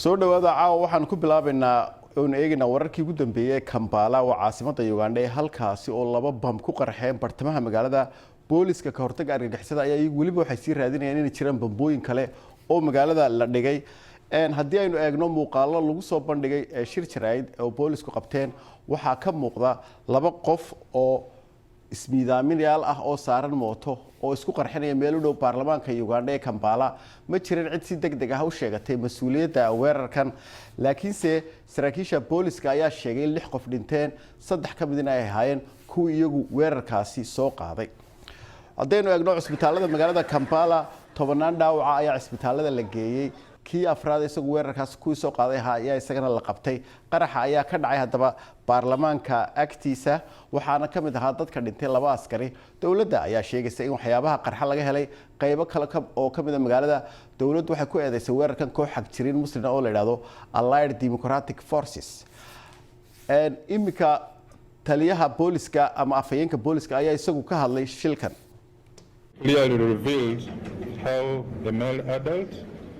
Soo dhawaada. Caawa waxaan ku bilaabaynaa oonu eegaynaa wararkii ugu dambeeyey ee Kampala, waa caasimada Uganda, ee halkaasi oo laba bam ku qarxeen bartamaha magaalada. Booliska ka hortagga argagixisada ayaa iyagu weliba waxay sii raadinayaan inay jiraan bambooyin kale oo magaalada la dhigay. Haddii aynu eegno muuqaalo lagu soo bandhigay ee shir jaraa'id oo boolisku qabteen, waxaa ka muuqda laba qof oo ismiidaaminayaal ah oo saaran mooto oo isku qarxinaya meel u dhow baarlamaanka Uganda ee Kampala. Ma jirin cid si deg deg ah u sheegatay mas-uuliyadda weerarkan, laakiinse saraakiisha booliska ayaa sheegay in lix qof dhinteen, saddex ka midna ay ahaayeen kuwii iyagu weerarkaasi soo qaaday. Haddaynu eegno cisbitaalada magaalada Kampala, tobanaan dhaawaca ayaa cisbitaalada la geeyey. Kii afraad isagu weerarkaas kuwii soo qaaday ahaa ayaa isagana la qabtay. Qaraxa ayaa ka dhacay haddaba baarlamaanka agtiisa, waxaana ka mid ahaa dadka dhintay laba askari. Dowladda ayaa sheegaysa in waxyaabaha qarxa laga helay qaybo kale oo ka mid a magaalada. Dowladdu waxay ku eedeysay weerarkan koox xagjiriin Muslina oo la yidhaahdo Allied Democratic Forces. Iminka taliyaha booliska ama afhayeenka booliska ayaa isagu ka hadlay shilkan. Clearly revealed how the male adult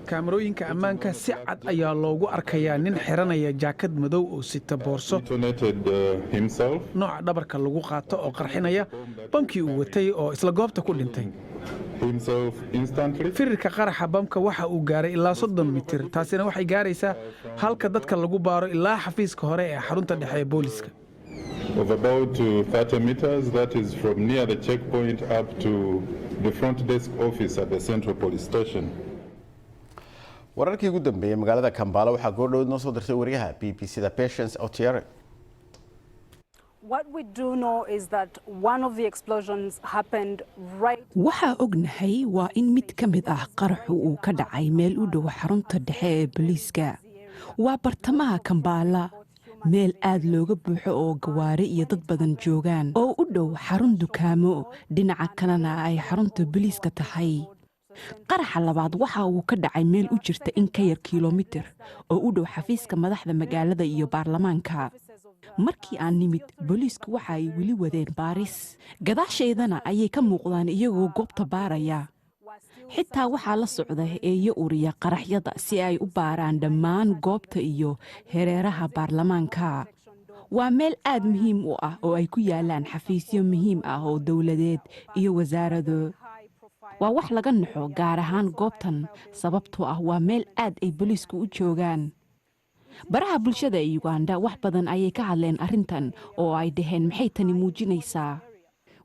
Kaamarooyinka ammaanka si cad ayaa loogu arkayaa nin xiranaya jaakad madow oo sita boorso detonated himself nooca dhabarka lagu qaato oo qarxinaya bamkii uu watay oo isla goobta ku dhintay. himself instantly. Firirka qaraxa bamka waxa uu gaaray ilaa 30 mitir. Taasina waxay gaaraysaa halka dadka lagu baaro ilaa xafiiska hore ee xarunta dhexe ee booliska. Of about 30 meters, that is from near the checkpoint up to the front desk office at the Central Police Station. Wararkii ugu dambeeyey magaalada Kampala waxaa goordhoweed noo soo dirtay wariyaha BBC da, Patience Otiere. What we do know is that one of the explosions happened right Waxaa ognahay waa in mid ka mid ah qaraxu uu ka dhacay meel u dhow xarunta dhexe ee booliiska. Waa bartamaha Kambaala, meel aad looga buuxo oo gawaari iyo dad badan joogaan, oo u dhow xarun dukaamo, dhinaca kalena ay xarunta booliiska tahay. Qaraxa labaad waxa uu ka dhacay meel u jirta in ka yar kilomitir oo u dhow xafiiska madaxda magaalada iyo baarlamaanka. Markii aan nimid, booliisku waxa ay weli wadeen baaris. Gadaashaydana ayay ka muuqdaan iyagoo goobta baaraya. Xitaa waxaa la socda eeyo uriya qaraxyada si ay u baaraan dhammaan goobta iyo hareeraha baarlamaanka. Waa meel aad muhiim u ah oo ay ku yaalaan xafiisyo muhiim ah oo dowladeed iyo wasaarado. Waa wax laga naxo, gaar ahaan goobtan, sababtoo ah waa meel aad ay booliisku u joogaan. Baraha bulshada ee Yuganda wax badan ayay ka hadleen arrintan oo ay dhaheen, "Maxay tani muujinaysaa?"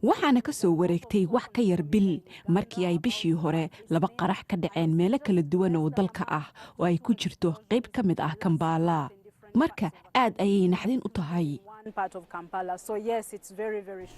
Waxaana ka soo wareegtay wax ka yar bil markii ay bishii hore laba qarax ka dhaceen meelo kala duwan oo dalka ah, oo ay ku jirto qayb ka mid ah Kambaala. Marka aad ayay naxdin u tahay. One part of Kampala. So yes, it's very, very short.